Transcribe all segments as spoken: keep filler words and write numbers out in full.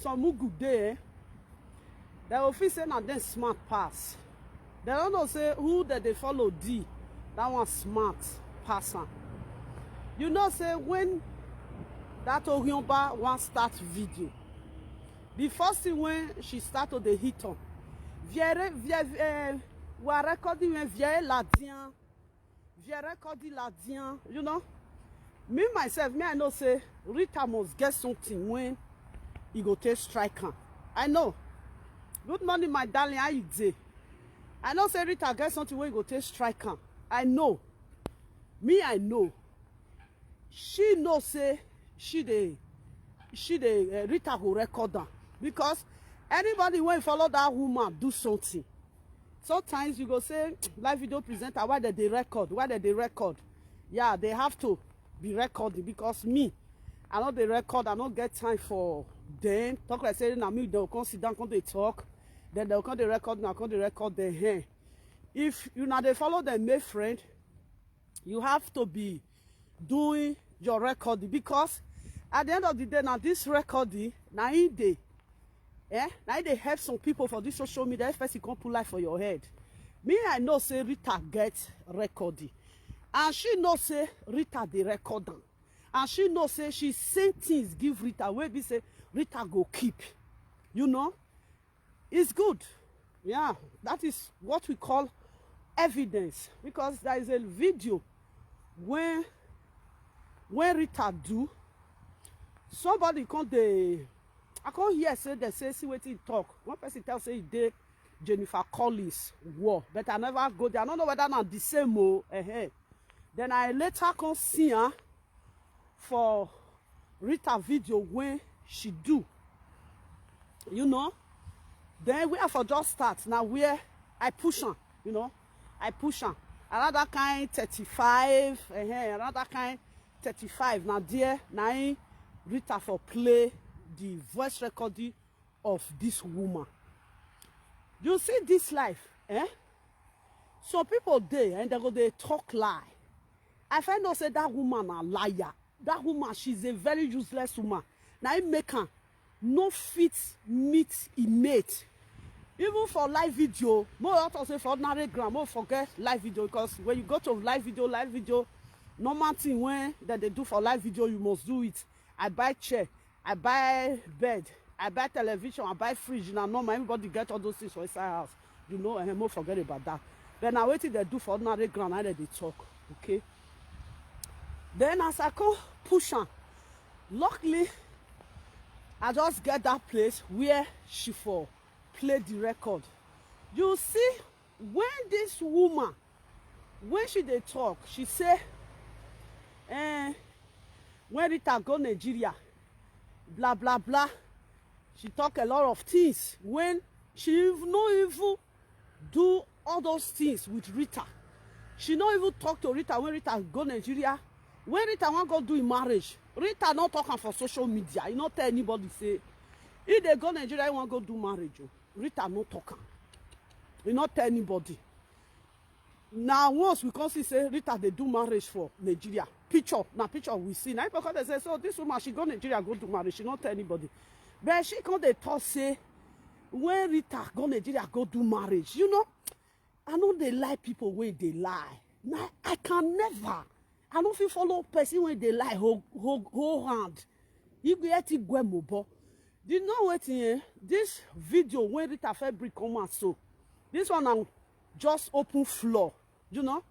some mugu dey, eh? Dem go feel say na dem smart pass. Dem no know say who dem dey follow, di that one smart pass am. You know say when that Orionba wan start video, the first thing when she start to dey hit on, viere vie eh, wa recording when viere ladian, viere recording ladian. You know, me myself, me I know say Rita must get something when e go take strike am. I know. Good morning, my darling. How you dey? I know say Rita get something when e go take strike am. I know. Me I know. She know say she dey, she dey uh, Rita go record am, because anybody when follow that woman do something, sometimes you go say, live video presenter, why dem dey record, why dem dey record? Yeah, they have to be recording, because me, I no dey record, I no get time for them. Talk like say na me, dem go come sit down, come dey talk, then dem go come dey record, na come dey record dem. Hen, if una dey follow dem make friend, you have to be doing your recording, because at the end of the day, na this recording na im dey, eh, na im dey help some people for this social media. If person come put light for your head, me I know say Rita get recording, and she know say Rita dey record am, and she know say she send things give Rita wey be say Rita go keep. You know, it's good. Yeah, that is what we call evidence, because there is a video when when Rita do, somebody come dey, I come hear say dem say, see wetin he talk. One person tell say he dey Jennifer Collins war, but I never go there. I no know whether na the same o. Eh, then I later come see am for Rita video when she do. You know, then where I for just start, na where I push am. You know, I push am around that kind thirty-five, eh, around that kind thirty-five. Na there na im Rita for play the voice recording of this woman. You see this life, eh? Some people dey and dem go dey talk lie. I find out say that woman na liar. That woman, she's a very useless woman. Na im make am no fit meet im mate. Even for live video, make we talk say for ordinary ground, make we forget live video, because when you go to live video, live video, normal thing wey dem dey do for live video, you must do it. I buy chair, I buy bed, I buy television, I buy fridge. Na normal, everybody get all those things for inside house. You know, and make we forget about that. But na wetin dem do for ordinary ground, na dem dey talk, okay? Then as I come push am, luckily, I just get that place where she for play the record. You see, when this woman, when she dey talk, she say, eh, when Rita go Nigeria, blah, blah, blah. She talk a lot of things when she ev-, no even do all those things with Rita. She no even talk to Rita when Rita go Nigeria. When Rita wan go do im marriage, Rita no talk am for social media. E no tell anybody say e dey go Nigeria, e wan go do marriage o. Rita no talk am. E no tell anybody. Na once we come see say Rita dey do marriage for Nigeria, picture, na picture we see. Na people come dey say, so this woman, she go Nigeria go do marriage, she no tell anybody. But she come dey talk say when Rita go Nigeria go do marriage, you know, I no dey like people wey dey lie. Na, I can never. I no fit follow person wey dey lie hold, hold, hold hand. Igwe eti gwe mobo. You know wetin, eh? This video wey Rita Fabric come out so, this one na just open floor, you know,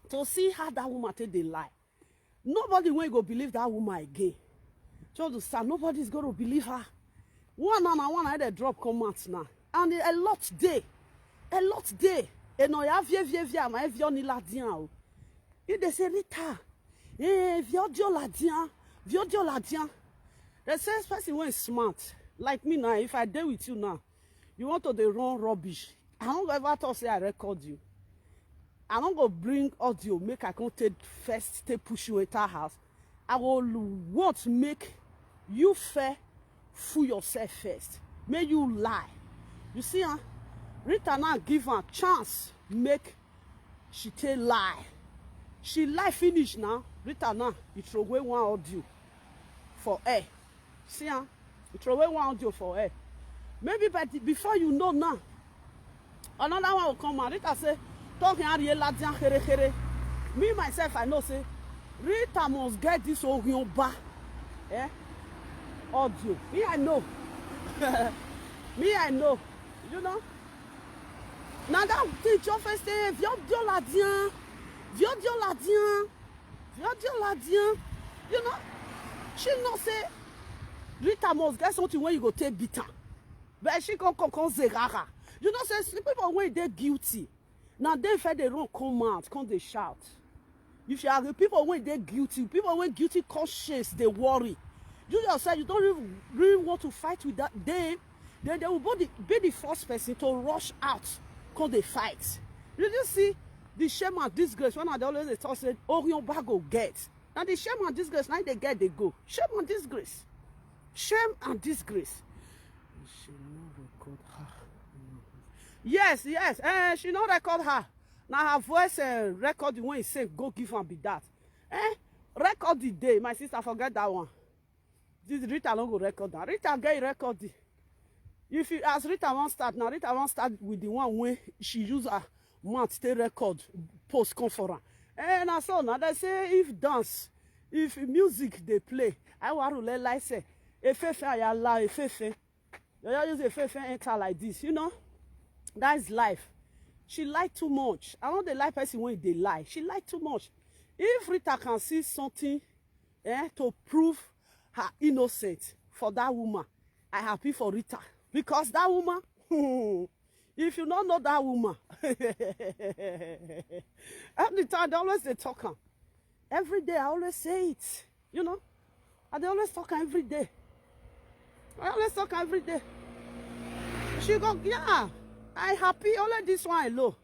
to see how that woman take dey lie. Nobody wey go believe that woman again. You understand? Nobody is going to believe her. One na, na one na dey drop come out now, and a lot dey, a lot dey. Eno ya vie vie vie ama evio ni ladian o. If they say, Rita, eh, viodio ladian, viodio ladian. They say person wey smart like me now. If I dey with you now, you want to dey run rubbish. I no go ever talk say I record you. I no go bring audio make I come take first take push you enter house. I go l-, want make you fair fool yourself first. Make you lie. You see, huh? Rita now give her chance make she take lie. She lie finish now. Rita now, he throw away one audio for her. See, huh? You throw away one audio for her. Maybe by the, before you know now, another one will come out. Rita say, talking out here, Ladian, here, here. Me, myself, I know, say, Rita must get this Orionba eh? audio. Me, I know. Me, I know. You know? Now that thing, your face, say, Viodio Ladian. Viodio Ladian. Viodio Ladian. You know? She know, say, Rita must get something when you go take bitter. But she come, come, come, say, Rara. You know, say, people when they guilty, now they feel they run come out, come they shout. If you are the people when they guilty, people when guilty conscience, they worry. You yourself, you don't really, really want to fight with that. They, they, they will be the, be the first person to rush out, come they fight. You just see the shame and disgrace. When I always dey talk, say, Orion Bago get. Now the shame and disgrace, now they get, they go. Shame and disgrace. Shame and disgrace. She no record her. Yes, yes. Eh, she no record her. Now her voice uh, record when he say go give am be that. Eh? Record the day. My sister, forget that one. This Rita no go record that. Rita get record the. If you as Rita won't start now, Rita won't start with the one when she use her mouth to record post come for her. And I saw now they say if dance, if music they play, I want to let like say, if I allow if Yaya use a fair fair enter like this, you know. That is life. She lie too much. I know the lie person when they lie. She lie too much. If Rita can see something eh, to prove her innocent for that woman, I happy for Rita. Because that woman, if you don't know that woman, every time they always they talk her. Every day I always say it. You know, I dey always talk am every day. I always talk am every day. She go, yeah, I happy. Only this one alone.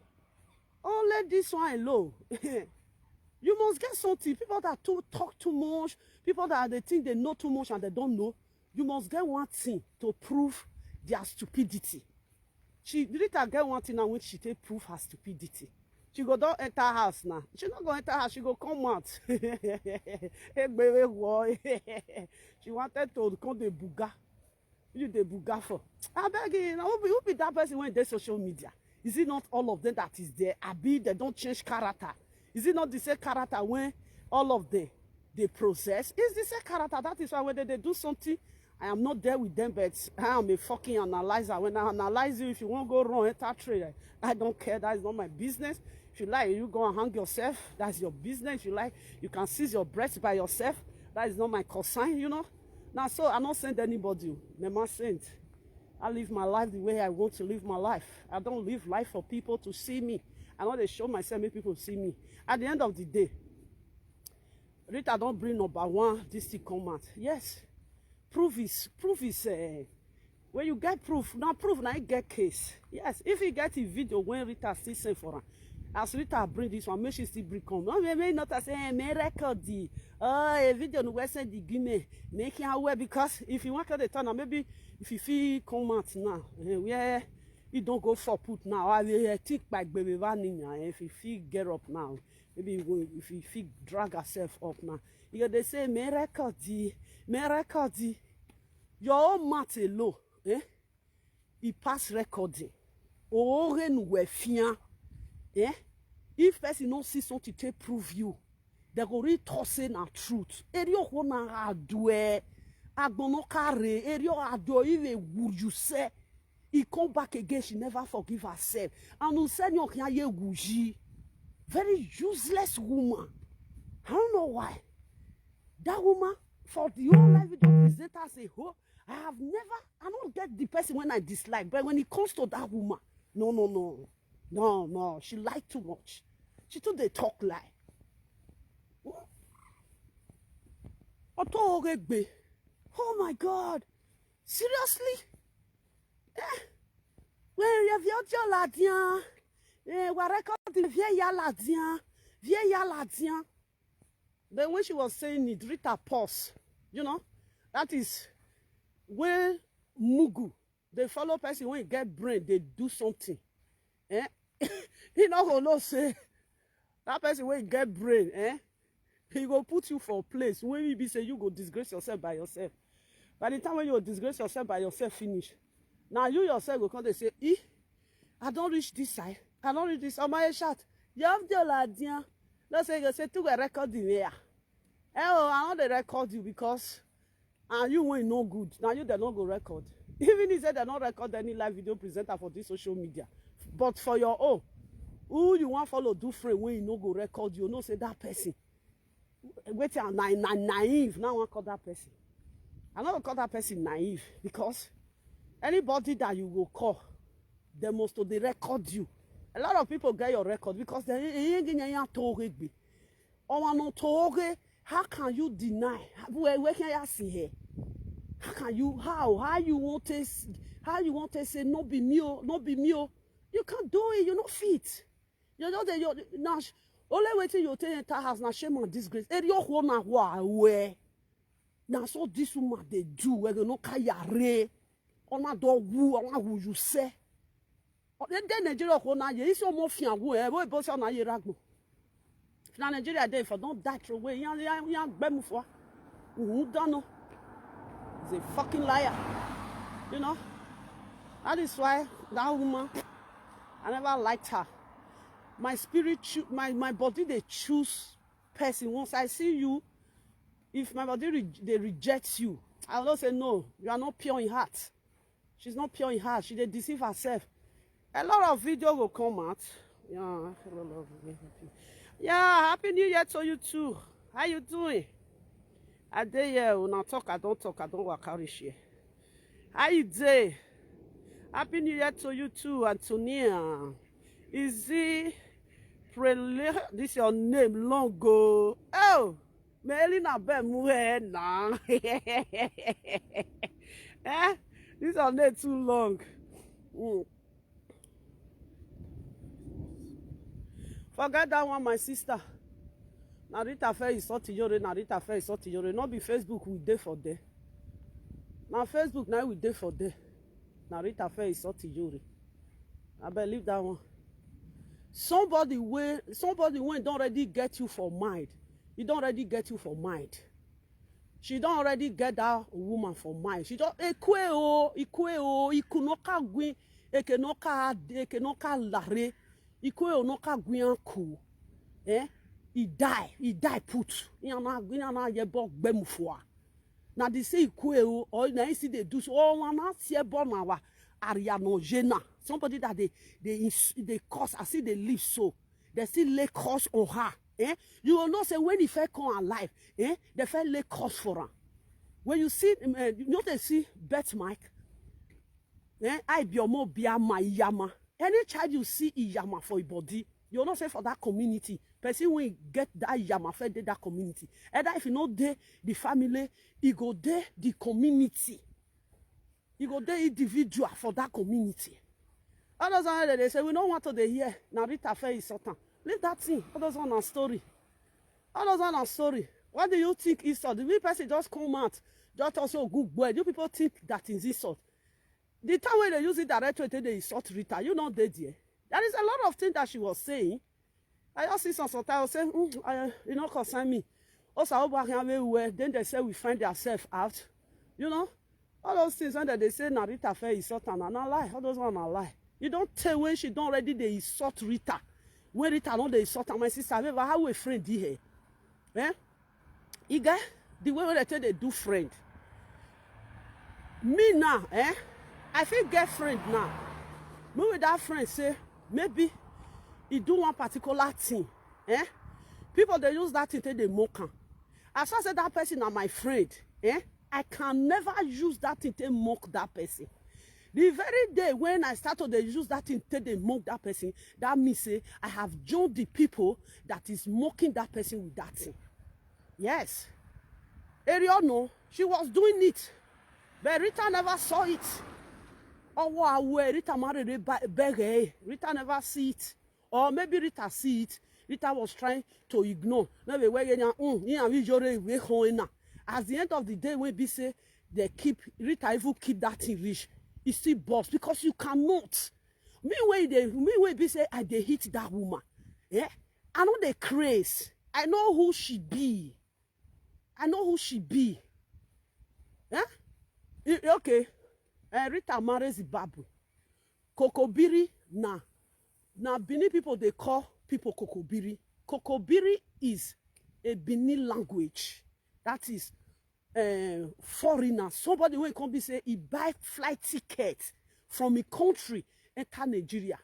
Only this one alone. You must get something. People that too talk too much, people that they think they know too much and they don't know, you must get one thing to prove their stupidity. She Rita get one thing now when she take prove her stupidity. She go don enter house now. She no go enter house, she go come out. Egbere wo. She wanted to come the buga. You the buga for. I beg you, now, who be, who be that person when they social media? Is it not all of them that is there? Abi they don't change character. Is it not the same character when all of them they process? It's the same character. That is why when they, they do something, I am not there with them, but I am a fucking analyzer. When I analyze you, if you want to go wrong, enter trade. I, I don't care. That is not my business. If you like, you go and hang yourself. That's your business. If you like, you can seize your breath by yourself. That is not my concern, you know. Now, so I don't send anybody. Never send. I live my life the way I want to live my life. I don't live life for people to see me. I know they show myself, make people see me. At the end of the day, Rita don't bring number one. This thing come out. Yes. Proof is proof is uh, when you get proof. Now proof now you get case. Yes. If you get a video when Rita still send for her, as Rita bring this one, make she still bring come. No, may not say hey, may record the uh, a video no we send the give me. Make it aware because if you want to the turn, maybe if you feel come out now, uh, where you don't go for put now, I will uh, take back baby vanilla. If you feel get up now, maybe if you feel drag herself up now, you go they say may record the, may record the. Your own mouth alone, eh? E pass recording. Oore nu we fian. Eh? If person no see something to prove you, they go really talk say na truth. Eri oko na adwe. Agbono kare. Eri adwe iwe wu you say. He come back again. She never forgive herself. And you say no can ye wuji. Very useless woman. I don't know why. That woman for the whole life we don't present her say, oh, I have never, I don't get the person when I dislike, but when it comes to that woman, no, no, no, no, no, she lied too much. She too they talk lie. Oto Oregbe. Oh my God. Seriously? Eh? When you have your ladian, eh, what record the vieya ladian, vieya ladian. Then when she was saying it, Rita pause. You know, that is when Mugu, they follow person when you get brain, they do something. Eh? He not gonna say that person when you get brain, eh? He go put you for a place where he be say you go disgrace yourself by yourself. By the time when you disgrace yourself by yourself finish, now you yourself go come dey say, "Eh, I don reach this side. I don reach this." Omo, you shout, "You have the Oladiyan." No say, you go say, "Two go record the mayor." Eh, oh, I no dey record you because and you wey no good. Now you dem no go record. Even if say dem no record any live video presenter for this social media, but for your own, who you wan follow do friend wey you no go record, you know say that person. Wetin I, na, na naive. Now I wan call that person. I no go call that person naive because anybody that you go call, they must to dey record you. A lot of people get your record because they, how can you deny? Where, where can you see here? How can you, how, how you want to s-, how you want to say, "No be me o, no be me o"? You can't do it, you no fit. You know that you now, only wetin you take enter house na shame and disgrace. Eri okwo na wa we. Na so this woman dey do, we go no kayare. Ona do wu, ona wu you say. Then Nigeria okwo na ye, isi omo fian wu, eh, we bo se ona ye ragbo. Now Nigeria dey for don die throw away. Yan, yan, yan, gbemu for. Who don't know? He's a fucking liar. You know? That is why that woman, I never liked her. My spirit, choo-, my, my body, they choose person. Once I see you, if my body re-, they reject you, I will not say, "No, you are not pure in heart." She's not pure in heart. She dey deceive herself. A lot of video will come out. Yeah, a lot of video. Yeah, happy New Year to you too. How you doing? I dey here. Una talk, I don't talk, I don't work out here. How you dey? Happy New Year to you too, Antonia. Is it Prele? This your name long go. Oh, Melina Bemuhe na. Eh? This your name too long. Mm. Forget that one, my sister. Na Rita Fair is Sotiyore, na Rita Fair is Sotiyore. Not be Facebook we dey for there. Na Facebook now we dey for there. Na Rita Fair is Sotiyore. I believe that one. Somebody wey, somebody wey don already get you for mind. You don already get you for mind. She don already get that woman for mind. She don, ekwe o, ikwe o, ikunoka gwin, ekenoka, ekenoka lare, ikwe o noka gwin anku. Eh? He die, he die put. Yana, yana yebo gbemufua. Na the say ikwe o, or na he see dey do so. Oh, wana see ebo na wa. Ariano Jena. Somebody that they, they, ins-, they curse, I see they live so. They still lay curse on her. Eh? You will not say when he fell come alive, eh? They fell lay curse for her. When you see, um, eh, you know they see bet Mike, eh? I be omo biama iyama. Any child you see iyama for your body, you will not say for that community. Person will get that iyama for dey that community. Either if you know dey the family, e go dey the community. You go dey individual for that community. All those one that they say, "We don't want to dey hear." Na Rita Fair is Satan. Leave that thing. All those one are story. All those one are story. What do you think is so? The real person just come out, just talk say, "Oh, good boy." You people think that is insult. The time when they use it direct way, they insult Rita. You know they there. There is a lot of things that she was saying. I just see some sometimes say, "Mm, I, you know, concern me." Also, I hope I can be well. Then they say we find ourselves out. You know, all those things when they say na Rita Fair is Satan, and I lie. All those one I lie. You don't tell when she don't already they insult Rita. When Rita don't they insult her, my sister, remember how we friend did her. Eh? You get the way when they tell they do friend. Me now, eh? I feel get friend now. Me with that friend say, maybe he do one particular thing, eh? People they use that thing till they mock am. As I said, that person are my friend, eh? I can never use that thing to mock that person. The very day when I start to dey use that thing to dey mock that person, that means say I have joined the people that is mocking that person with that thing. Yes. Eriono, she was doing it. But Rita never saw it. Oh, wow, where Rita married, Rita never see it. Or maybe Rita see it. Rita was trying to ignore. Now we were, mm, yeah, we jore we hoina. At the end of the day, when be say they keep, Rita even keep that thing rich, e still boss because you cannot. Me wey dey, me wey be say I dey hit that woman. Yeah, I know the craze. I know who she be. I know who she be. Yeah. I- okay, uh, Rita marry Zimbabwe. Kokobiri na na Benin people dey call people Kokobiri. Kokobiri is a Benin language. That is uh, foreigner. Somebody wey come be say he buy flight ticket from a country enter Nigeria.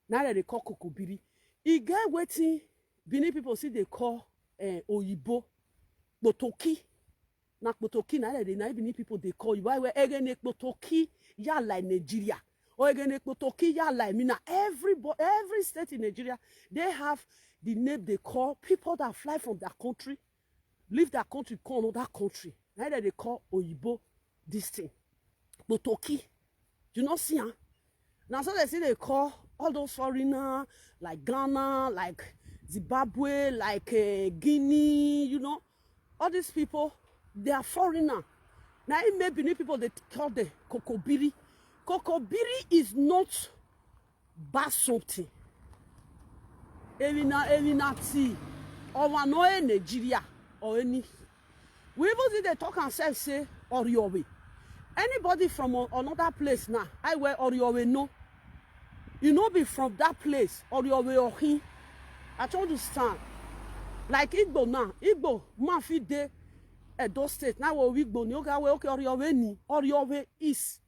Na dem dey call Kokobiri. E get wetin Benin people still dey call uh, Oyibo, Kpotoki. Na Kpotoki na dem dey na Benin people dey call you. Why well Egene Kpotoki ya like Nigeria. Or Egene Kpotoki ya like me na every every state in Nigeria they have the name they call people that fly from their country, leave their country, come another country. Na dem dey call Oyibo this thing. Kpotoki. You no see am? Na so they say they call all those foreigner like Ghana, like Zimbabwe, like uh, Guinea, you know. All these people, they are foreigner. Now it may Benin people they call the Kokobiri. Kokobiri is not bad something. Ewina, Ewina tea. Or one no Nigeria or any. We even see they talk and say, say Oriowe. Anybody from a- another place now, I wear Oriowe no. You know be from that place, Oriowe or him. I don't understand. Like Igbo now, Igbo man fit dey Edo State. Now we Igbo ni okay, we okay Oriowe ni. Oriowe is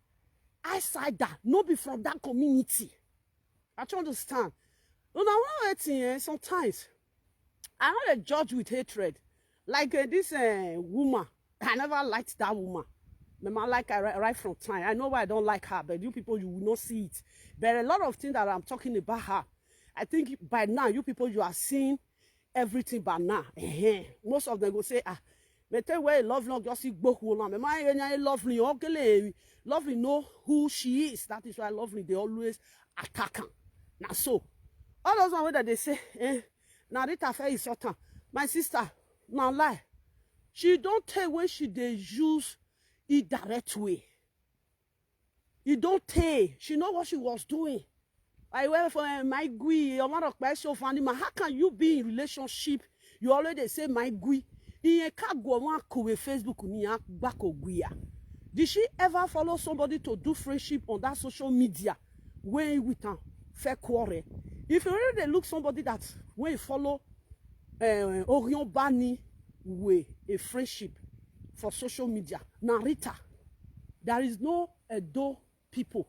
outsider, no be from that community. I don't understand. Una one wetin eh, sometimes I no dey judge with hatred. Like uh, this uh, woman, I never liked that woman. Remember, like I right from time. I know why I don't like her, but you people you will not see it. But a lot of things that I'm talking about her, I think by now you people you are seeing everything by now. Ehen. Most of them go say, ah, me tell where love long just go who long. Me my any lovely okay. Lovely know who she is. That is why lovely they always attack her. Now so all those ones that they say, eh, na Rita Faye is Satan. My sister, now lie. She don't tell when she they use it direct way. It don't tell. She know what she was doing. I went for uh, my gui, I want to question Fanima. How can you be in relationship? You already say my gui. In a car go one kowe Facebook ni ya gbako guya. Did she ever follow somebody to do friendship on that social media? When with her fair quarrel. If you really look somebody that when you follow uh, Orion Bani way a friendship for social media, Narita, there is no Edo people.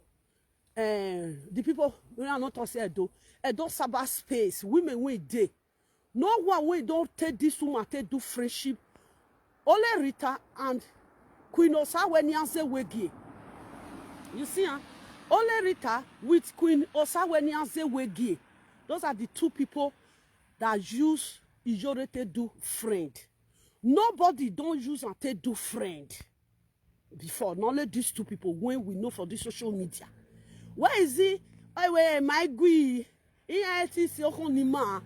Uh, the people we are not talking Edo, Edo Sabbath space, women we dey. No one we don't take this woman take do friendship. Only Rita and Queen Osawe Nianze Wegie. You see, huh? Only Rita with Queen Osawe Nianze Wegie. Those are the two people that use Ijore to do friend. Nobody don't use and take do friend before. Not only these two people when we know for this social media. Where is he? Oh, wait, my gui. E I T C Okonima.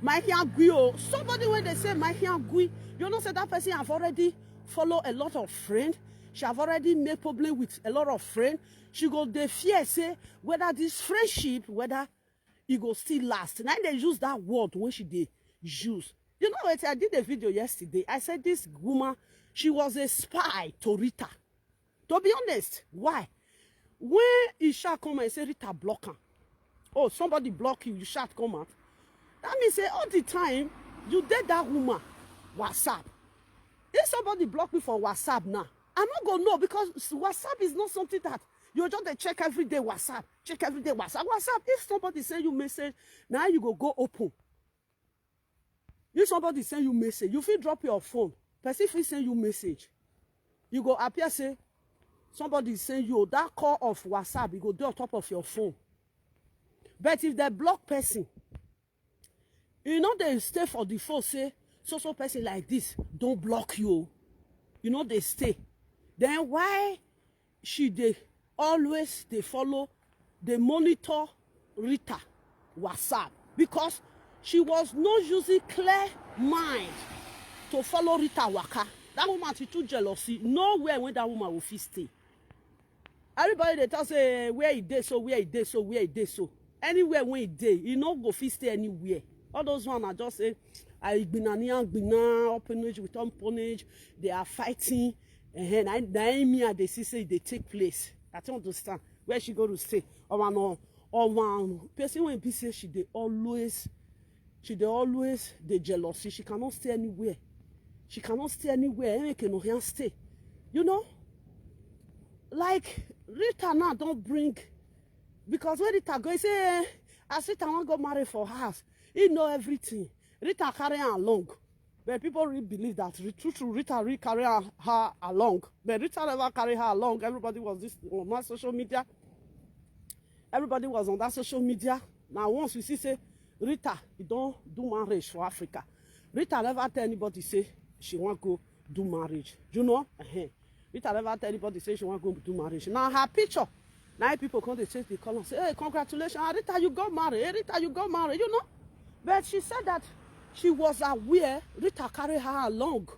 My Hiagui. Oh. Somebody when they say my Hiagui, you know, say that person have already follow a lot of friend. She have already made problem with a lot of friend. She go dey fear say whether this friendship, whether e go still last. Now they use that word when she dey use. You know what? I did a video yesterday. I said this woman, she was a spy to Rita. To be honest, why? When Isha come and say Rita block her, oh, somebody block you, you shout come out. That means say all the time you did that woman WhatsApp. If somebody block me for WhatsApp now, I no go know because WhatsApp is not something that you just dey check every day. WhatsApp, check every day. WhatsApp, WhatsApp. If somebody send you message, now you go go open. If somebody send you message, you fit drop your phone. Person fit send you message. You go appear say somebody send you that call of WhatsApp. You go do on top of your phone. But if they block person, you know they stay for the phone say so so person like this don't block you. You know they stay. Then why she dey always dey follow dey monitor Rita WhatsApp because she was not using clear mind to follow Rita waka. That woman she too jealousy. Nowhere when that woman will fit stay. Everybody they talk say where he dey so, where he dey so, where he dey so. Anywhere when he dey, he no go fit stay anywhere. All those one are just say I gbinani and gbina, orphanage with orphanage. They are fighting. Eh, na, na im me I dey see say e dey take place. I don't understand where she go to stay. Or one, or, or one person wey be say she dey always, she dey always dey jealousy. She cannot stay anywhere. She cannot stay anywhere. Eneke no here stay. You know, like Rita now don't bring, because when Rita go, he say, eh, as Rita wan go marry for house, he know everything. Rita carry her along. But people really believe that re-, true, true, Rita really carry her, her along. But Rita never carry her along. Everybody was this on my social media. Everybody was on that social media. Now, once we see say Rita, you don't do marriage for Africa. Rita never tell anybody say she want go do marriage. You know? Uh-huh. Rita never tell anybody say she want go do marriage. Now her picture. Now people come, they say, they call and say, "Hey, congratulations, ah, Rita, you got married. Hey, Rita, you got married." You know? But she said that she was aware Rita carry her along.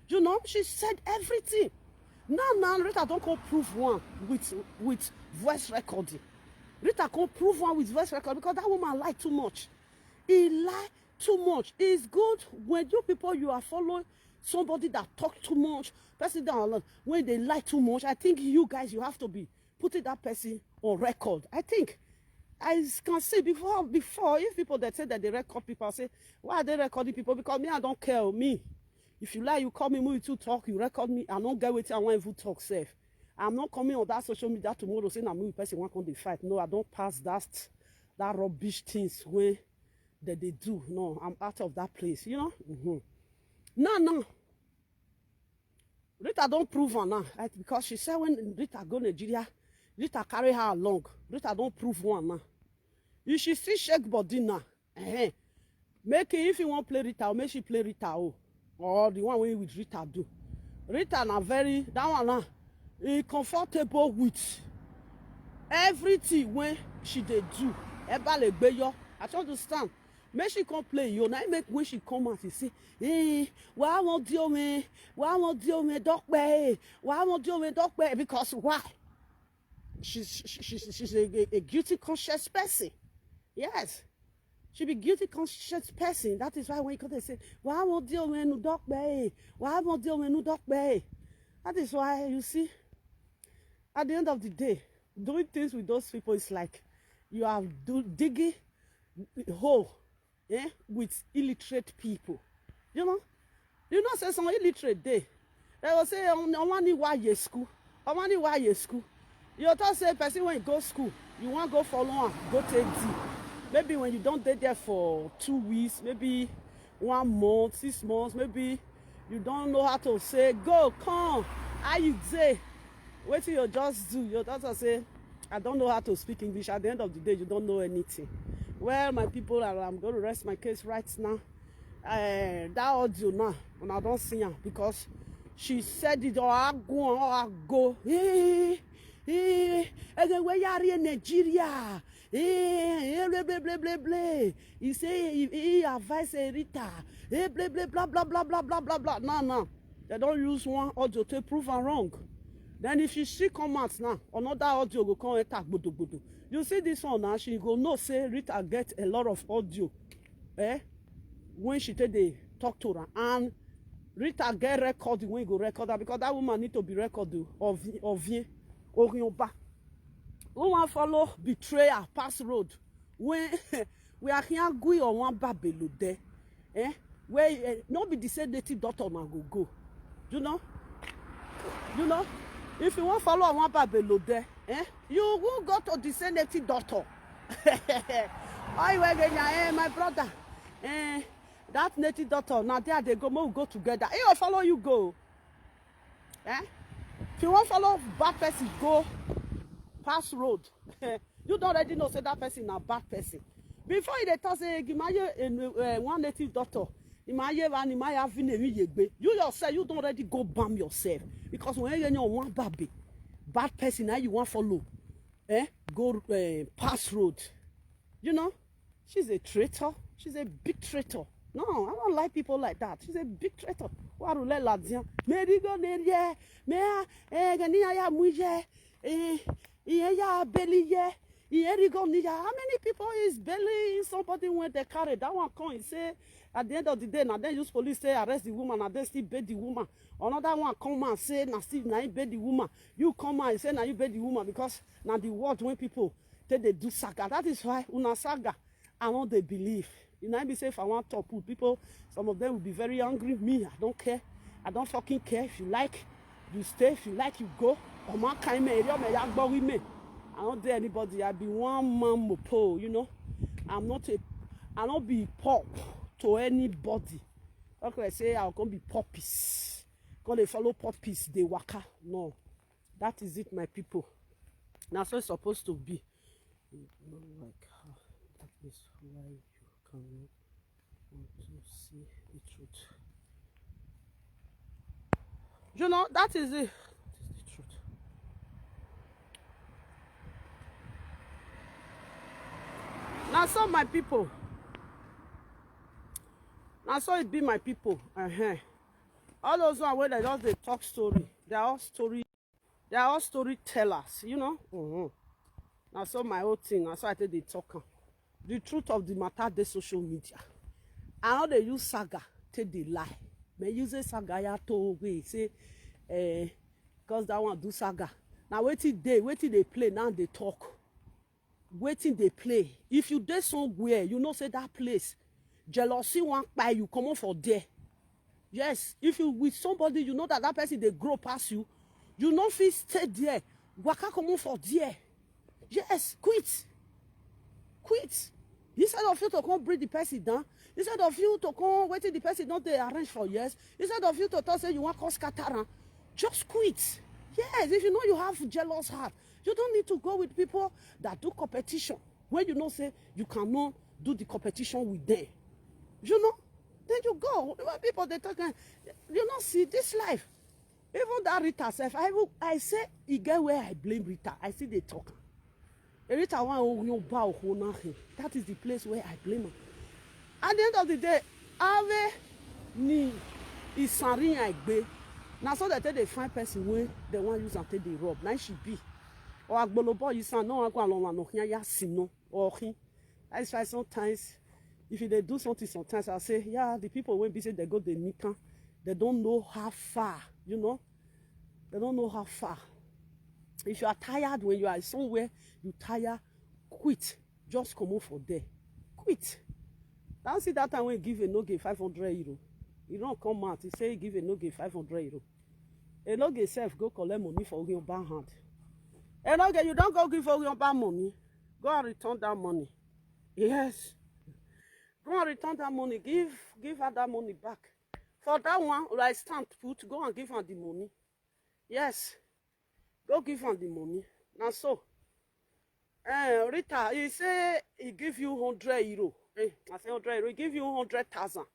You know, she said everything. Now, now Rita don't come prove one with, with voice recording. Rita come prove one with voice record because that woman lie too much. He lie too much. It's good when you people, you are following somebody that talk too much, person that, when they lie too much. I think you guys, you have to be putting that person on record. I think I can see before, before, if people that say that they record people, I say, "Why are they recording people?" Because me, I don't care. Me, if you lie, you call me, me to talk, you record me. I don't get wetin I wan even talk sef. I'm not coming on that social media tomorrow saying I'm with person one come dey fight. No, I don't pass that, that rubbish things when that they do. No, I'm out of that place. You know. Mm-hmm. No, no. Rita don't prove her now, right? Because she said when Rita go Nigeria, Rita carry her along. Rita don't prove one now. You should still shake body now. Eh, make it, if you want play Rita, make she play Rita, oh, or the one wey with Rita do. Rita na very, that one now, e comfortable with everything when she dey do. Eba le gbe yo. I don't understand. Make she come play yo. Now make when she come out, she say, "Hey, why won't you me? Why won't you me, dog? Why won't you me, dog?" Because why? She's, she, she, she's a, a, a guilty conscious person. Yes. She be guilty conscious person. That is why when you come, they say, "Why won't you me, dog? Why won't you me, dog?" That is why, you see, at the end of the day, doing things with those people is like you are do, digging hole, eh, with illiterate people. You know? You know, say some illiterate dey. They will say, "Omani wa ye school. Omani wa ye school." You talk say person when go school, you want go follow am, go take D. Maybe when you don't dey there for two weeks, maybe one month, six months, maybe you don't know how to say, "Go, come, how you dey?" Wetin you just do, you just say, "I don't know how to speak English." At the end of the day, you don't know anything. Well, my people, I, I'm going to rest my case right now. Uh, that audio now, and I don't see her because she said it all. I go, I go. Hey, hey, and then where you are in Nigeria? Hey, hey, blah, blah, blah, blah, blah. He say he, he advise Rita. Hey, blah, blah, blah, blah, blah, blah, blah, blah, blah. Now, now, they don't use one audio to prove her wrong. Then if she, she come out now, another audio go come enter gbodo gbodo. You see this one now, she go know say Rita get a lot of audio, eh, when she take dey talk to her. And Rita get record when go record her, because that woman need to be recorded of, of Orionba. Woman follow betrayer pass road. When we are here, gui or one babelo there. Eh? Where, eh, no be the same native doctor na go go. You know? You know? If you want follow one babelo there, eh? You will go to the same native doctor. Oh, you again, eh, my brother. Eh, that native doctor, now there they go, we go together. He will follow you go. Eh? If you want follow bad person, go pass road. You don't already know say that person na bad person. Before you dey talk say, "Gimaye, eh, eh, one native doctor, Imaye wa ni Maya vine mi yegbe." You yourself, you don't already go bam yourself. Because when you know one babe, bad person, now you want follow. Eh? Go, eh, pass road. You know? She's a traitor. She's a big traitor. No, I don't like people like that. She's a big traitor. Warule ladian. Me digo ne ye. Me a, eh, gani ya mu ye. Eh, iye ya beli ye. He erigo niya. How many people is bailing somebody when they carry? That one come, he say, at the end of the day, now they use police say arrest the woman, and they still bail the woman. Another one come and say, na still na him bail the woman. You come and say, na you bail the woman, because na the word when people take they do saga. That is why una saga, I no dey believe. You know, be say if I want to put people, some of them will be very angry. Me, I don't care. I don't fucking care. If you like, you stay. If you like, you go. Omo kind me, eri ome ya gbo wi me. I don't dare anybody. I be one man mopo, you know. I'm not a, I don't be pop to anybody. Okay, say I can be poppies. Gonna follow poppies, they waka. No. That is it, my people. Now so it's supposed to be. You know, like, ah, that is why you can want to see the truth. You know, that is it. That is the truth. Now so, my people. Now so it be, my people. Uh-huh. All those one where they just they talk story. They are all story. They are all storytellers, you know. Mm-hmm. Now so my whole thing, now so I take the talk am. The truth of the matter, the social media. I know they use saga take the lie. They use a saga ya to way say, eh, cause that one do saga. Now wait till they, wait till they play, now they talk. Waiting they play. If you dey somewhere, you know say that place, jealousy wan kpai you, comot for there. Yes, if you with somebody, you know that that person dey grow pass you, you no fit stay there. Waka comot for there. Yes, quit. Quit. Instead of you to come bring the person down, instead of you to come wetin the person don dey arrange for years, instead of you to talk say you wan come scatter am, just quit. Yes, if you know you have jealous heart, you don't need to go with people that do competition when you know say you cannot do the competition with them. You know, then you go. When people they talk, eh, you know, see this life. Even that Rita self, I even, I say, e get where I blame Rita. I see they talk. Rita wan ogun ba oho na he. That is the place where I blame her. At the end of the day, ave ni isarin aigbe. Na so that they find person wey they wan use and take the rob. Na she be. Or agbolobo isan no wan go along wan no ya sino or him. That is why sometimes, if you dey do something, sometimes I say, yeah, the people wey be say they go dey meet am, they don't know how far, you know, they don't know how far. If you are tired, when you are somewhere, you tire, quit. Just comot for there. Quit. Now see that time when give Enoge five hundred euro. He don't come out. He say he give Enoge five hundred euro. Enoge self go collect money for Orionba hand. Enoge, you don't go give Orionba money. Go and return that money. Yes. Go and return that money. Give, give her that money back. For that one, like, stand put, go and give her the money. Yes. Go give her the money. Now so, eh, Rita, he say he give you hundred euro. Eh, I say hundred euro. He give you hundred thousand.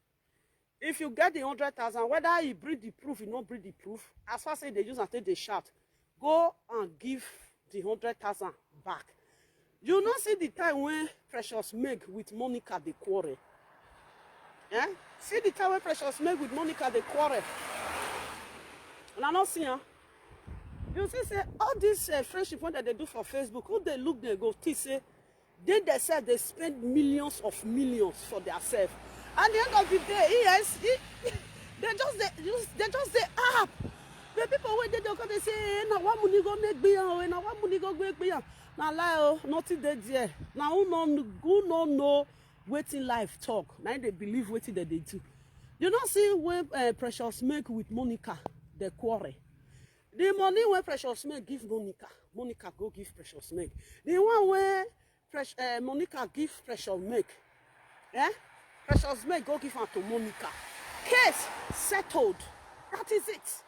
If you get the hundred thousand, whether he bring the proof, he no bring the proof, as far as they use and take the shout, go and give the hundred thousand back. You no see the time when Precious Meg with Monica dey quarrel. Eh? See the time when Precious Meg with Monica dey quarrel. And I no see, huh? You see, say all this, uh, friendship when they do for Facebook, who they look, they go, they say, they themselves, they spend millions of millions for themselves. At the end of the day, yes, he, they just they just they just they up. The people when they don't come, they say, eh, na one money go make beyond, eh, na one money go make beyond. Na lie, oh, nothing dey there. Now who no who no know wetin life talk. Now they believe wetin that they do. You know, see when, uh, Precious Meg with Monica, they quarrel. The money when Precious Meg give Monica, Monica go give Precious Meg. The one where Precious, uh, Monica give Precious Meg, eh? Precious Meg go give her to Monica. Case settled. That is it.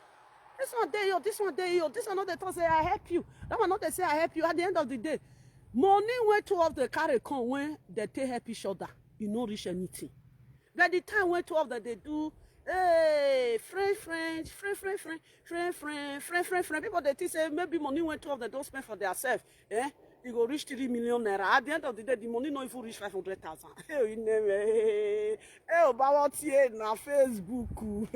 This one dey yo, this one dey yo, this one no dey talk say I help you. That one no dey say I help you. At the end of the day, money when two of them carry come when they take help each other, e no reach anything. But the time when two of them they do, hey, friend, friend, friend, friend, friend, friend, friend, friend, friend, friend, people they think say maybe money when two of them don't spend for themselves, eh? E go reach three million naira. At the end of the day, the money no even reach five hundred thousand. Hey, you never, hey, hey, about here na Facebook.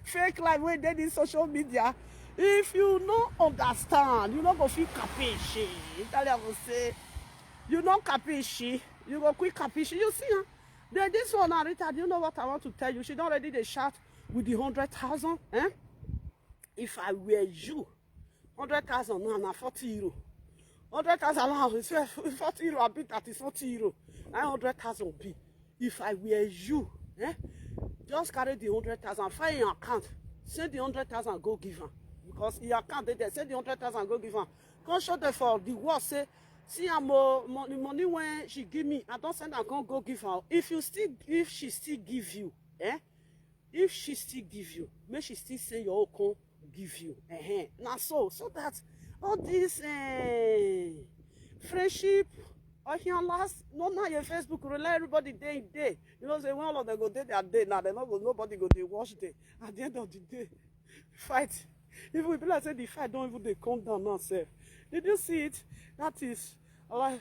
Fake life wey dey this social media. If you no understand, you no go fit capishi. Italian go say, you no capishi, you go quick capishi. You see, huh? Then this one, Rita, do you know what I want to tell you? She don already dey shout with the hundred thousand. Eh? If I were you, hundred thousand now na forty euro. Hundred thousand now, it's forty euro, I be thirty, forty euro. Nine hundred thousand be. If I were you, eh? Just carry the hundred thousand, find your account, send the hundred thousand, go give am. Because your account dey there, send the hundred thousand, go give am. Come show them for the world, say, see am o, money, money when she give me, I don send am, come go give am. If you still, if she still give you, eh? If she still give you, make she still send your own come give you. Uh-huh. Now so, so that all this, eh, friendship, or here last, no, now your Facebook, rely everybody day in day. You know, say when all of them go day their day now, they no go, nobody go dey watch them. At the end of the day, fight. Even if like say the fight don't even dey come down now, sef. Did you see it? That is, like,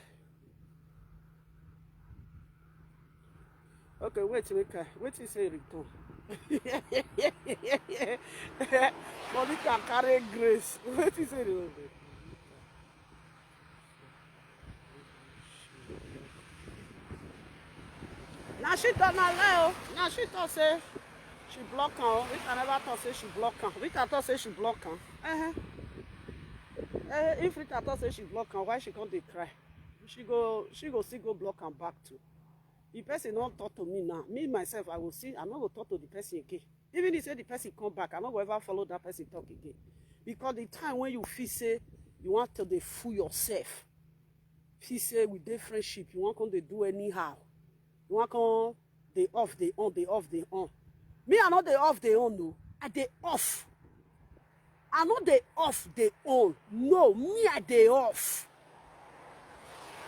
okay, wait, make I, wait, he say return. Monica carry Grace. Wait, he say return. Na she talk na lie o. Na she talk say she block am o. Rita never talk say she block am. Rita talk say she block am. Uh-huh. Eh, if Rita talk say she block am, why she come dey cry? She go, she go still go block am back too. The person no talk to me now. Me myself, I will see. I no go talk to the person again. Even if say the person come back, I no go ever follow that person talk again. Because the time when you feel say you want to dey fool yourself, feel say with dey friendship, you want come dey do anyhow. You want come dey off, dey on, dey off, dey on. Me, I no dey off, dey on, no. I dey off. I no dey off, dey on. No, me, I dey off.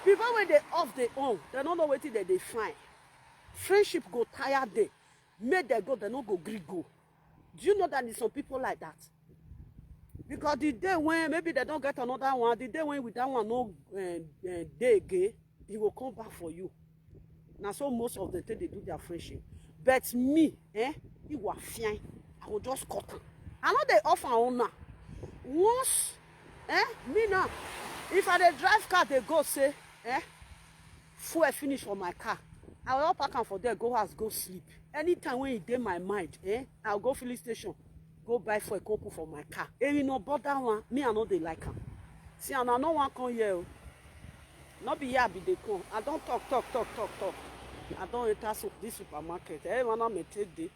People wey dey off, dey on, they no know wetin they dey find. Friendship go tire them. Make they go, they no go gree go. Do you know that there's some people like that? Because the day when maybe they don't get another one, the day when with that one no, eh, eh, dey again, he will come back for you. Na so most of them take dey do their friendship. But me, eh, he was fine. I go just cut am. I no dey off and on now. Once, eh, me now, if I dey drive car, they go say, eh, fuel finish for my car. I will pack am for there, go house, go sleep. Anytime when e dey my mind, eh, I'll go filling station, go buy fuel, come put for my car. And you know, but that one, me, I no dey like am. See, and I no wan come here o. No be here I be dey come. I don talk, talk, talk, talk, talk. I don enter su-, this supermarket. Eh, man, I'm a take day.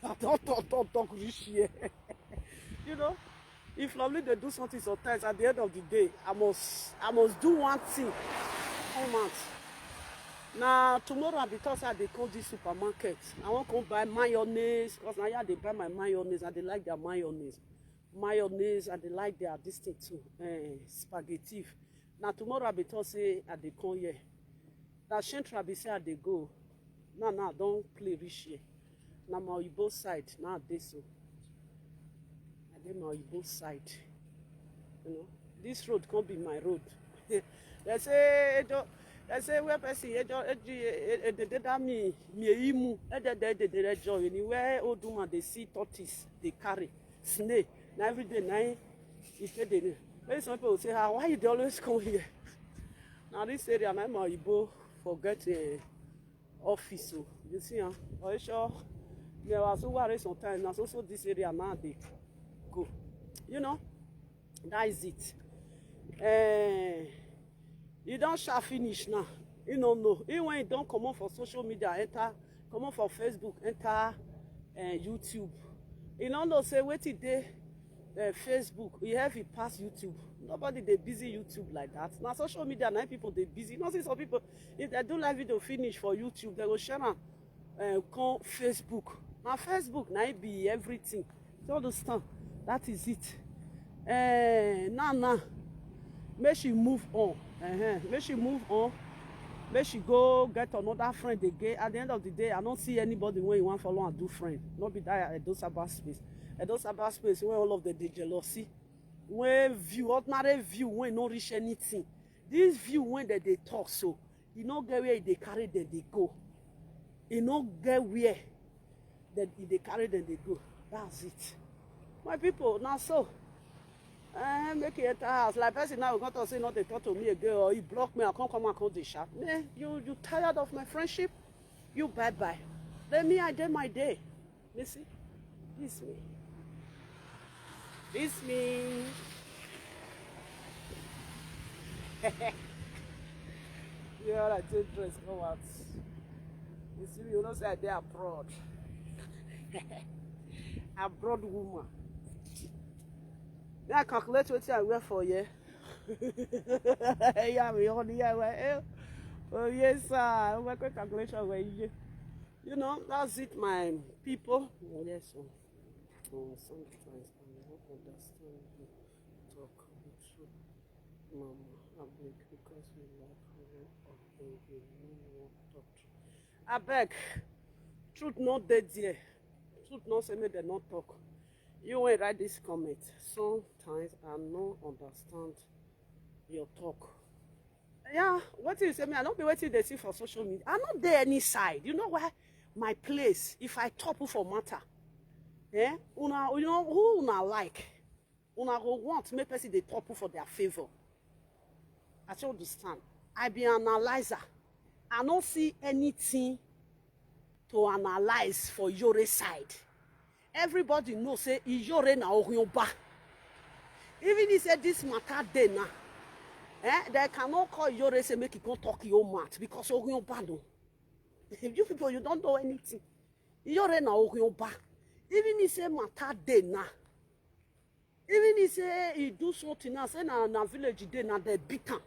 I don talk, talk, talk, reach here. You know, if Lovely dey do something sometimes, at the end of the day, I must, I must do one thing. Come out. Na tomorrow I be talk say I dey come this supermarket. I wan come buy mayonnaise, 'cause na here I dey buy my mayonnaise. I dey like their mayonnaise. Mayonnaise, I dey like their this thing too. Eh, spaghetti. Na tomorrow I be talk say I dey come here. Na Central be say I dey go. Now, now I don play reach here. Na my Oyibo side, now I dey so. I dey my Oyibo side. You know, this road come be my road. They say, Ejo, they say where person, Ejo, Eji, E-, E-, Edede da mi, mi eimu, Edede, Edede, Ejo, anywhere old woman dey see tortoise, dey carry, snail. Na every day, na him e take dey. When some people say, "Ah, why you dey always come here?" Na this area, na my Oyibo for get, eh, office o. You see, huh? Oisho, me was so worried sometimes. Na so, so this area now dey go. You know, that is it. Eh, you don sha finish now. You no know. Even when you don comot for social media, enter, comot for Facebook, enter, eh, YouTube. You no know say wetin dey, eh, Facebook, e heavy pass YouTube. Nobody dey busy YouTube like that. Na social media na people dey busy. You know, see some people, if they do live video finish for YouTube, they go share am, eh, come Facebook. Na Facebook na e be everything. You understand? That is it. Eh, now, now, make she move on. Uh-huh. Make she move on. Make she go get another friend again. At the end of the day, I don't see anybody when you want follow and do friend. Not be that Edo Sabbath space. Edo Sabbath space where all of them dey jealousy. When view, ordinary view, when no reach anything. This view when they, they talk so, e no get where they carry them, they go. E no get where that e dey carry them dey go. That's it. My people, na so. Eh, make he enter house. Like person now, go talk say no dey talk to me again, or he block me, I come come and come dey shout. Me, you you tired of my friendship? You bye bye. Let me I dey my day. Me see, this me. This me. Yeah, I take dress go out. You see me, you know say I dey abroad. Abroad woman. Now calculate wetin I wear for here. Yeah, we on the year. Oh yes, sir. We quick calculation where you. You know, that's it, my people. Yes, sir. Oh, sometimes I don't understand you talk the truth, Mama. I beg because we like you, I beg you, no more talk truth. I beg, truth not dead there. Truth not say me they not talk. You ain't write this comment. Sometimes I no understand your talk. Yeah, what you say me? I don't be waiting they see for social media. I not there any side. You know why? My place. If I topple for matter, eh? Una, you know who una like? Una go want make person they topple for their favor. I don't understand. I be analyzer. I don't see anything to analyze for your side. Everybody know say Iyore na Orionba. Even he said this matter dey now. Eh, they cannot call Iyore say make he come talk your mouth because Orionba no. You people, you don't know anything. Iyore na Orionba. Even he say matter dey now. Even he say he do something now, say na na village dey now, they beat am.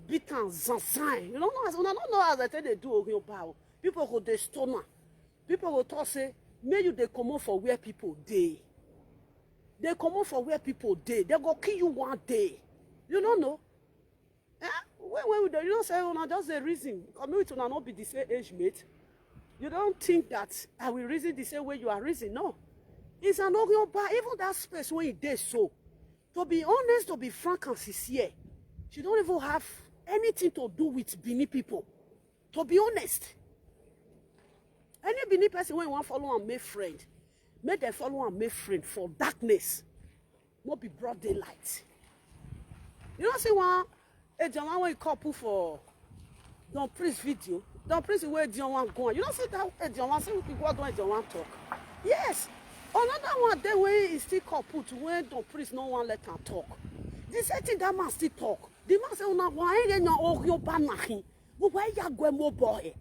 Beat am, zansan. You don't know as una don't know as I tell they do Orionba. People go dey stone am. People go talk say, may you dey comot for where people dey. They comot for where people dey. They go kill you one day. You don't know. Eh? When, when we don't, you don't say una just a reason. Come with una not be the same age mate. You don't think that I will reason the same way you are reason? No. It's an Orionba. Even that space where he dey so. To be honest, to be frank and sincere, she don't even have anything to do with Benin people. To be honest, any Benin person when you want follow and make friend, make them follow and make friend for darkness, not be broad daylight. You know, see one Ejowan wey couple for Don Prince video. Don Prince wey Ejowan go on. You know, see that Ejowan say we go do Ejowan talk. Yes, another one dey wey he still couple to when Don Prince no one let am talk. The same thing that man still talk. The man say una wan ere na Orionba na him. Mo wa ya gwe mo boy.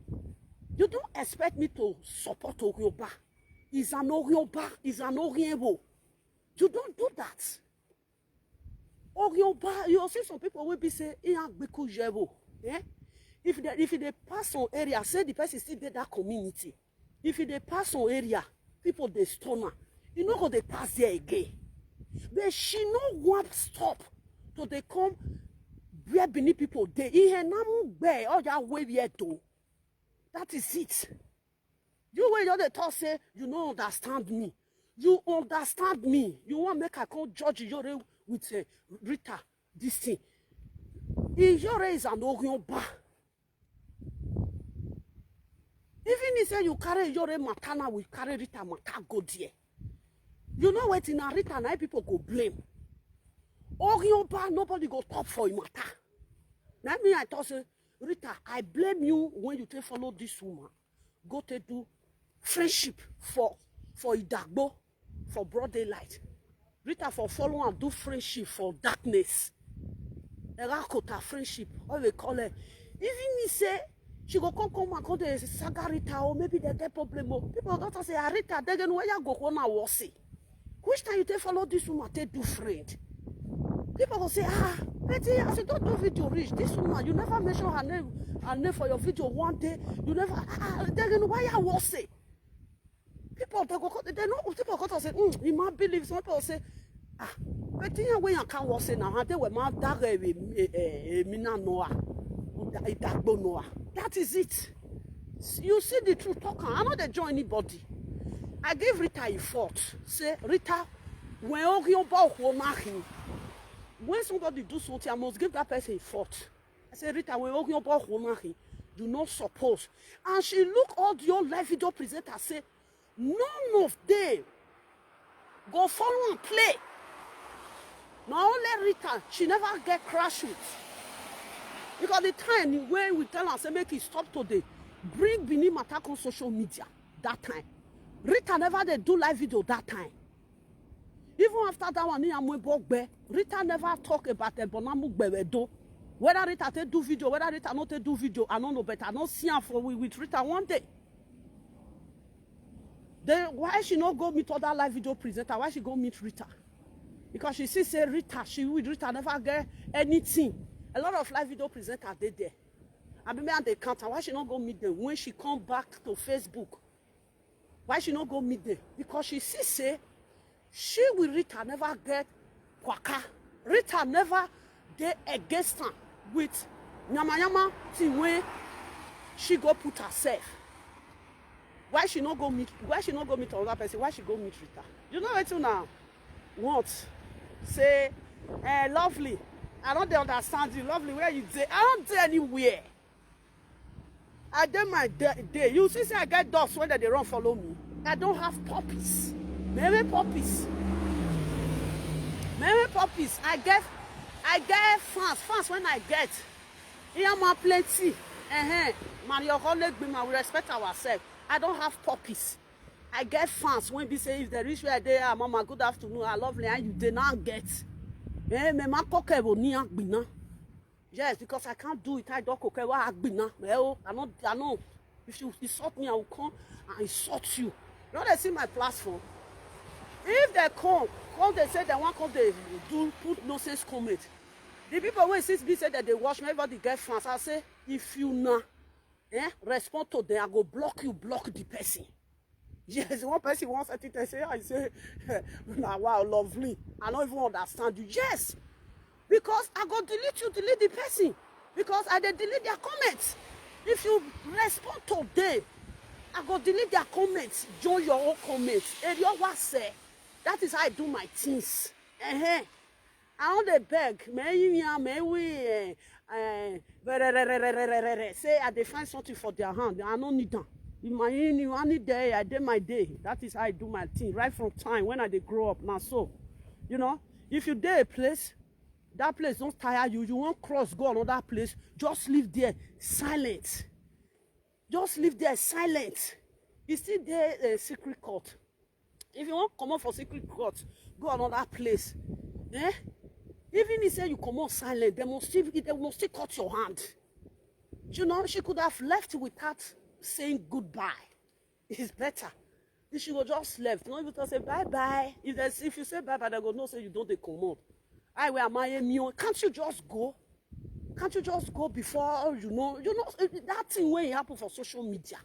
You don't expect me to support Orionba. He's an Orionba. He's an Orionbo. You don't do that. Orionba, you see some people will be say, "Iya gbeku jebo." Eh? If they, if they pass some area, say the person still dey that community. If they pass some area, people dey stone her. You know go they pass there again. But she no want stop to they come where Benin people dey. Ihe namu gbe, oh, ya we we do. That is it. You wey you dey talk say you no understand me. You understand me. You wan make I come judge Iyore with uh, Rita this thing. Iyore is an Orionba. Even he say you carry Iyore matter now, we carry Rita matter go there. You know what? Na Rita na people go blame. Orionba, nobody go talk for him matter. Na me I talk say, Rita, I blame you when you take follow this woman. Go take do friendship for for Idagbo for broad daylight. Rita for follow and do friendship for darkness. Erakota friendship, all they call her. Even me say she go come come and come dey saga Rita, or maybe they get problem. Oh. People go talk say, "Ah, Rita, they go where you go na worse." Which time you take follow this woman take do friend? People go say, "Ah, Betty, as you don't do video reach, this woman, you never mention her name, her name for your video one day. You never, ah, ah, then why I was say?" People they go, they know people go to say, "Hmm, he might believe." Some people say, "Ah, Betty, when you can't was say now, they were my dagger, eh, eh, eh, mina Noah, Idagbo Noah." That is it. You see the truth talk. I know they join anybody. I give Rita a fault. Say, "Rita, when Orionba Ohonahi, when somebody do something, I must give that person a fault." I say, "Rita, when Orionba Ohonahi, do not suppose." And she look all your live video presenter say, "None of them go follow and play." Na only Rita she never get crash with, because the time wey we tell am say make e stop to dey bring Benin matter come social media that time, Rita never dey do live video that time. Even after that one, Iyamu Ebogbe, Rita never talk about Ebonamu Gbewedo. Whether Rita take do video, whether Rita no take do video, I no know, but I no see am for we with Rita one day. Then why she no go meet other live video presenter? Why she go meet Rita? Because she see say Rita, she with Rita never get anything. A lot of live video presenter dey there. I mean, and they counter. Why she no go meet them when she come back to Facebook? Why she no go meet them? Because she see say she with Rita never get kwaka. Rita never dey against am with yamayama thing wey she go put herself. Why she no go meet? Why she no go meet another person? Why she go meet Rita? You know wetin una want? Say, eh, Lovely, I no dey understand you. Lovely, where you dey? I no dey anywhere. I dey my day, day. You see say I get dogs wey dem dey run follow me. I don have puppies. Many puppies. Many puppies. I get, I get fans. Fans wey I get. Iyama plenty. Uh-huh. Mario Holegbima, we respect ourselves. I don have puppies. I get fans wey be say if dem reach where I dey, "Ah, Mama, good afternoon. I love you." And you dey now get. Eh, me ma koke bo ni agbina. Yes, because I can't do it. I don't cook. Why agbina? Eh, oh, I no, I no. If you insult me, I will come and insult you. You know they see my platform. If they come, come they say they want come they do put nonsense comment. The people wey see me say that they watch me, everybody get fans. I say, if you na, eh, respond to them, I go block you, block the person. Yes, one person once I think I say, I say, "Now wow, Lovely. I don't even understand you." Yes, because I go delete you, delete the person. Because I dey delete their comments. If you respond to them, I go delete their comments, join your own comments. Eri owa se. That is how I do my things. Uh-huh. I don dey beg. Me yin ya, me wi, eh, eh, verererererere. Say I dey find something for their hand. I no need am. In my in, I need day, I dey my day. That is how I do my thing. Right from time when I dey grow up now. So, you know, if you dey a place, that place don't tire you. You won't cross, go another place. Just live there silent. Just live there silent. You still there, uh, secret court. If you want come out for secret court, go another place. Eh? Even if say you come out silent, they must still, they must still cut your hand. You know, she could have left without saying goodbye. It's better. If she go just left, not even to say bye bye. If there's, if you say bye bye, they go know say you don't dey comot. I where am I, Emio? Can't you just go? Can't you just go before you know? You know, eh, that thing wey happen for social media.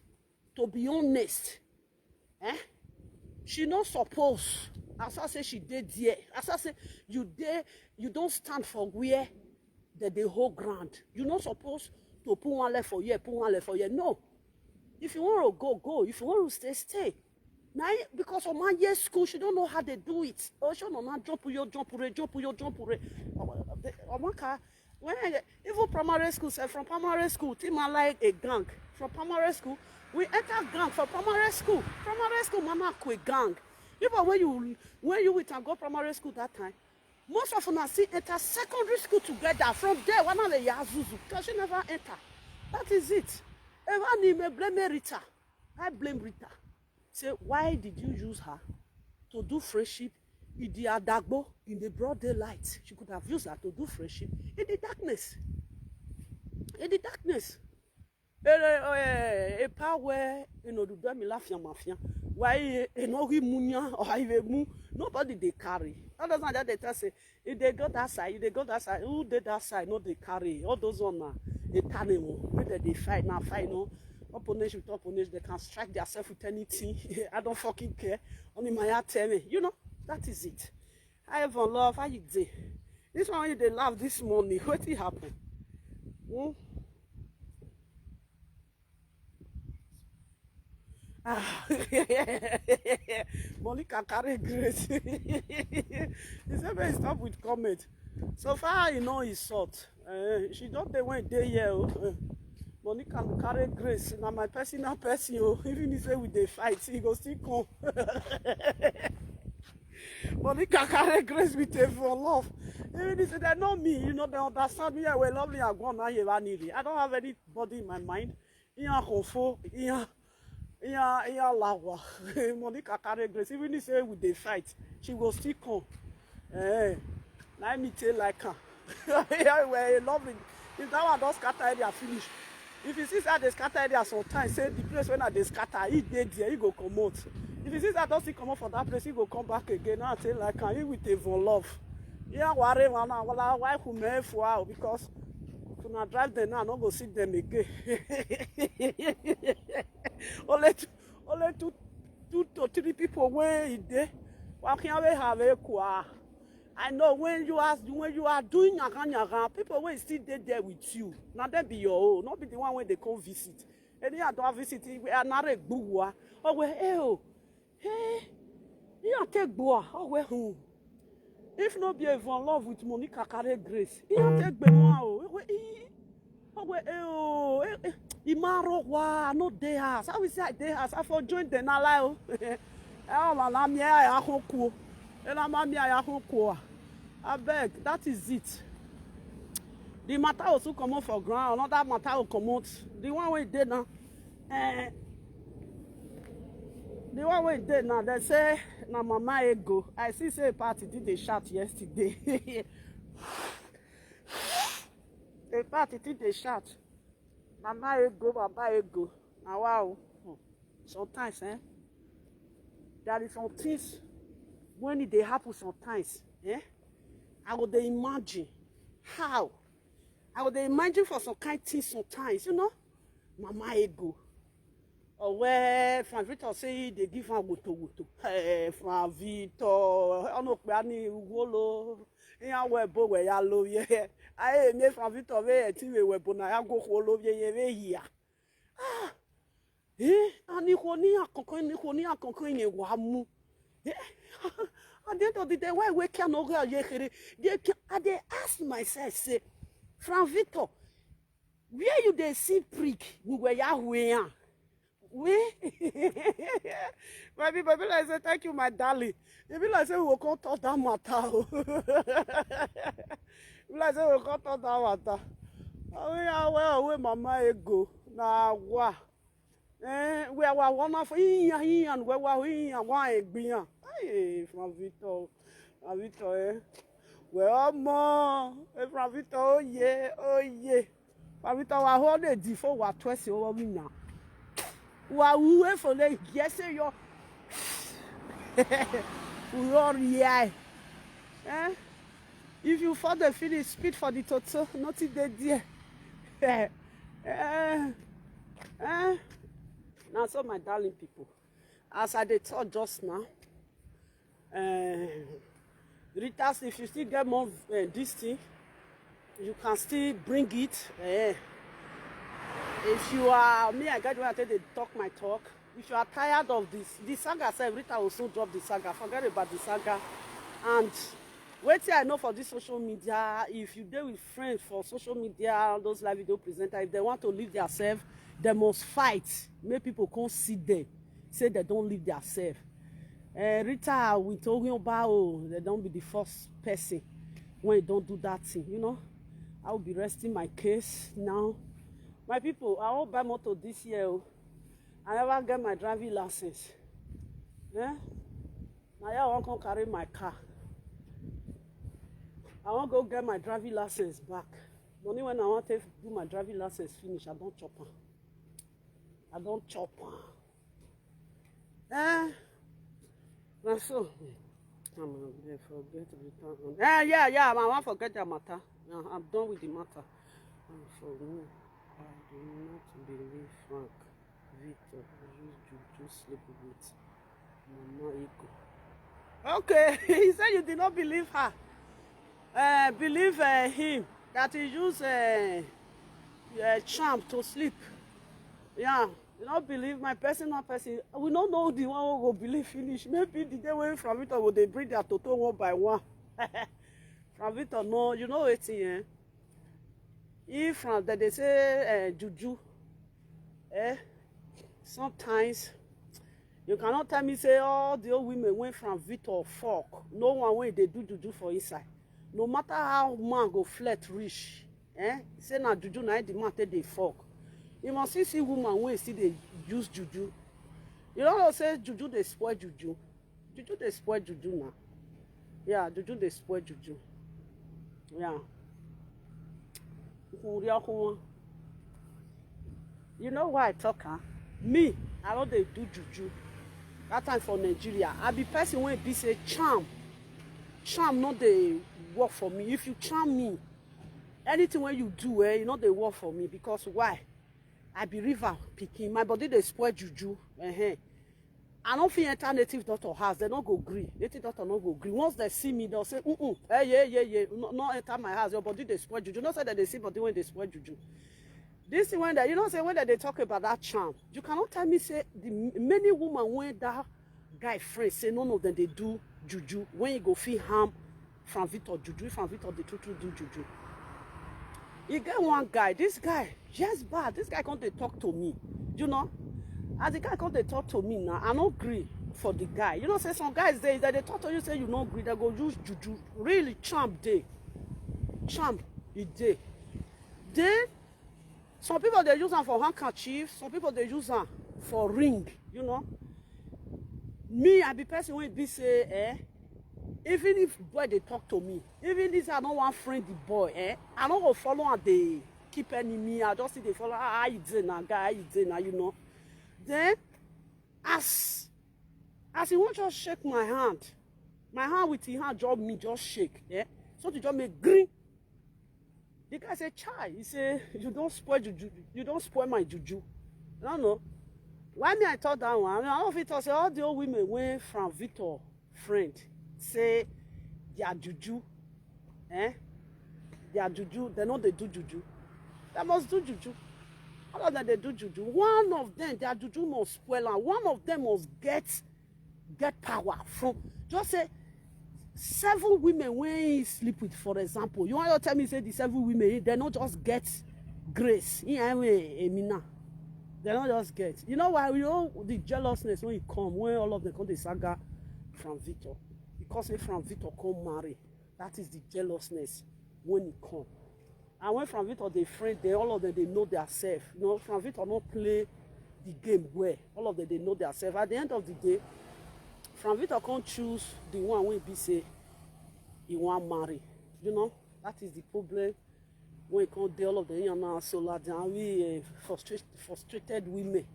To be honest, eh? She no suppose. As I say, she dey there. As I say, you dey, you don't stand for where that they hold ground. You no suppose to put one leg for here, put one leg for here. No. If you want to go, go. If you want to stay, stay. Now, because of my year school, she don't know how they do it. Oh, she no na jump yo, jump re, jump yo, jump re. Omaka, when I, even primary school, sef, from primary school, till my like a gang. From primary school, we enter gang for primary school. Primary school, mama kwe gang. Even when you, when you with am go primary school that time, most of una still enter secondary school together. From there, one of the Yazuzu, because she never enter. That is it. Ever ni me blame Rita. I blame Rita. Say, why did you use her to do friendship in the adagbo, in the broad daylight? She could have used her to do friendship in the darkness. In the darkness. Eh, eh, eh, eh, pa we, you know, do me laugh, mafia. Why, eh, eh, no, he munya, or I mu. Nobody they carry. That doesn't that they tell say, if they go that side, if they go that side, who did that side? No, they carry. All those on now, they turn them on. When they, they fight, now fight, no. Opponents with opponents, they can strike themselves with anything. I don't fucking care. Only my heart tell me. You know, that is it. Hi, everyone, love. How you dey? This one, you dey laugh this morning. What did happen? Hmm? Ah. Monica carry grace. He said, "May stop with comment." So far, you know, insult. Uh, she don't dey when dey here. Oh. Uh, Monica carry grace. Now my personal person. Oh. Even if say we dey fight, he go still come. Monica carry Grace with a for love. Even if they know me, you know, they understand me. I will love me. I go on here. I don't have anybody in my mind. Iya konfo, iya, iya, iya lawa. Monica carry Grace. Even if say we dey fight, she go still come. Eh, na me take like am. Yeah, well, lovely. If that one don scatter area finish, if you see say I dey scatter area sometimes, say the place when I dey scatter, e dey there, e go comot. If you see say I don still comot for that place, e go come back again. Now I say like am, e with a for love. Yeah, worry one now, wala why who may for out because if una drive them now, I no go see them again. Only two, only two, two to three people wey e dey. Wa kiyan we have a kwa. I know when you are when you are doing nyaga nyaga, people wey still dey there with you. Na dem be your own, no be the one wey dey come visit. Any other visit, we are not a gbugwa. Oh we eh oh, hey, you take gbua. Oh we who? If no be even love with Monica carry Grace, you take gbua. Oh we eh. Oh we eh oh eh eh. Imaro wa no dey house. How we say I dey house? I for join the nala oh. Eh oh la la mi aya hoku. Eh la ma mi aya hoku. Abeg, that is it. The matter will soon comot for ground. Another matter will comot. The one wey dey now. Eh, the one wey dey now, they say na Mama Ego. I see say party did dey shout yesterday. A party did dey shout. Mama Ego, Mama Ego. Na wow. Hmm. Sometimes, eh, there is some things when e dey happen sometimes, eh, I go dey imagine how. I go dey imagine for some kind things sometimes, you know. Mama Ego. Or where Frank Victor say they give am woto woto. Eh, Frank Victor, ono pe ani wolo. Iya we bo we ya lo ye. Aye, me Frank Victor we ti we we bo na ya go ko lo ye ye we ya. Ah. Eh, ani ko ni akoko ni ko ni akoko ni wa mu. Eh? At the end of the day, why we can no go ye kere? They can, I dey ask myself say, Frank Victor, where you dey see prick? We were ya we ya. We my people be like say thank you my darling. E be like say we go come talk that matter o. E be like say we go come talk that matter. Oya well we Mama Ego na wa. Eh, we are one of iya iya and we wa iya wa egbiyan. Hey, Frank Victor, Frank Victor eh. We omo, eh, Frank Victor oh yeah, oh yeah. Pavita wa ho de di fo wa twese o mi na. Wa wu e fo le yese yo. Uro ri ai. Eh? If you for the finish speed for the toto, nothing dey there. Eh? Eh? Now so my darling people, as I dey talk just now, eh, Rita, if you still get more, eh, this thing, you can still bring it. Eh. If you are me, I get where I take dey talk my talk. If you are tired of this, the saga sef, Rita will soon drop the saga. Forget about the saga. And wetin I know for this social media, if you dey with friends for social media, those live video presenter, if they want to leave their self, they must fight. Make people come see them, say they don't leave their self. Eh, Rita with Orionba o, they don't be the first person when you don't do that thing, you know. I will be resting my case now. My people, I won't buy motor this year o. I never get my driving license. Eh? Now I won't come carry my car. I won't go get my driving license back. Money when I want to do my driving license finish, I don't chop am. I don't chop am. Eh? Na so. Hmm. Come on, they forget return on. Eh, yeah, yeah, I won't forget that matter. Uh, I'm done with the matter. And for me, I do not believe Frank Victor use juju sleep with Mama Ego. Okay, he said you did not believe her. Uh, believe uh, him that he use uh, uh, charm to sleep. Yeah, you not believe my personal person. We don't know the one who go believe finish. Maybe the day when Frank Victor go they bring their toto one by one. Frank Victor, no, you know wetin eh? If Frank, that they say uh, juju, eh? Sometimes You cannot tell me say all the old women wey Frank Victor fuck, no one wey dey do juju for inside. No matter how man go flirt reach, eh, say na juju na the man take dey fuck. You must still see woman wey still dey use juju. You no know say juju dey spoil juju? Juju dey spoil juju na. Yeah, juju dey spoil juju. Yeah. Nkwuri ọkụ nwa. You know why I talk am? Me, I no dey do juju. That time for Nigeria, I be person wey be say charm, charm no dey work for me. If you charm me, anything wey you do, eh, e no dey work for me. Because why? I be river pikin, my body dey spoil juju. Ehen. I no fit enter native doctor house, dem no go gree. Native doctor no go gree. Once dem see me, dem say, "Mm-mm, eh, yeah, yeah, yeah, no, no enter my house. Your body dey spoil juju." You know say dem dey see body wey dey spoil juju. This thing wey dem, you know say when dem dey talk about that charm, you cannot tell me say the m-, many woman wey that guy friend say no, no, dem dey do juju, when e go fit harm Frank Victor juju, if Frank Victor dey true true do juju. E get one guy, this guy, yes, bad. This guy come dey talk to me, you know. As the guy come dey talk to me now, I no gree for the guy. You know say some guys dey, if dem dey talk to you say you no gree, dem go use juju. Really, charm dey. Charm e dey. Then some people dey use am for handkerchief, some people dey use am for ring, you know. Me, I be person wey be say, eh, even if boy dey talk to me, even if I no wan friend the boy, eh, I no go follow am dey keep enemy. I just still dey follow, "Ah, how you dey na, guy? How you dey na?" You know. Then as, as he wan just shake my hand, my hand with him hand just, me just shake, eh, something just make green. The guy say, "Chai," he say, "You don spoil juju, you don spoil my juju." I no know. Why me I talk that one? I mean, I no fit talk say all the old women wey Frank Victor friend say their juju, eh, their juju, dem no dey do juju. Dem must do juju. All of dem dey do juju. One of dem, their juju must spoil am. One of dem must get, get power from, just say, seven women wey he sleep with, for example. You wan just tell me say the seven women, dem no just get grace? He and Emina, dem no just get. You know why? You know the jealousness when e come, when all of dem come dey saga Frank Victor, because say Frank Victor come marry. That is the jealousness when e come. And when Frank Victor dey friend dem, all of dem dey know their self. You know, Frank Victor no play the game well. All of dem dey know their self. At the end of the day, Frank Victor come choose the one wey be say he wan marry. You know, that is the problem. When e come dey, all of dem yarn am so loud, and we, eh, frustrate-, frustrated women.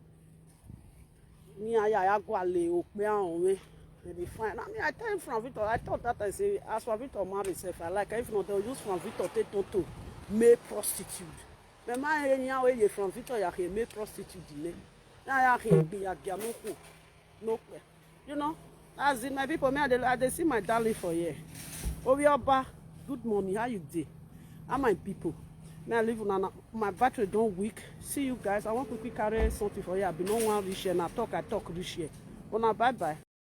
Ni aya ya gwale okpe ahụ we. Dem dey find. I mean, I tell Frank Victor, I thought that I say, as Frank Victor marry himself, I like, if not, they'll use Frank Victor take toto, male prostitute. The man, eh, ya we ye Frank Victor, ya he male prostitute, ne. Ya, ya he be ya gya no ko. No ko. You know, as in my people, me, I dey, I dey see my darling for here. Obi Oba, good morning, how you dey? How my people? Me, I leave una now. My battery don weak. See you guys. I wan quickly carry something for here. I be no wan reach here. Na talk I talk reach here. Una bye bye.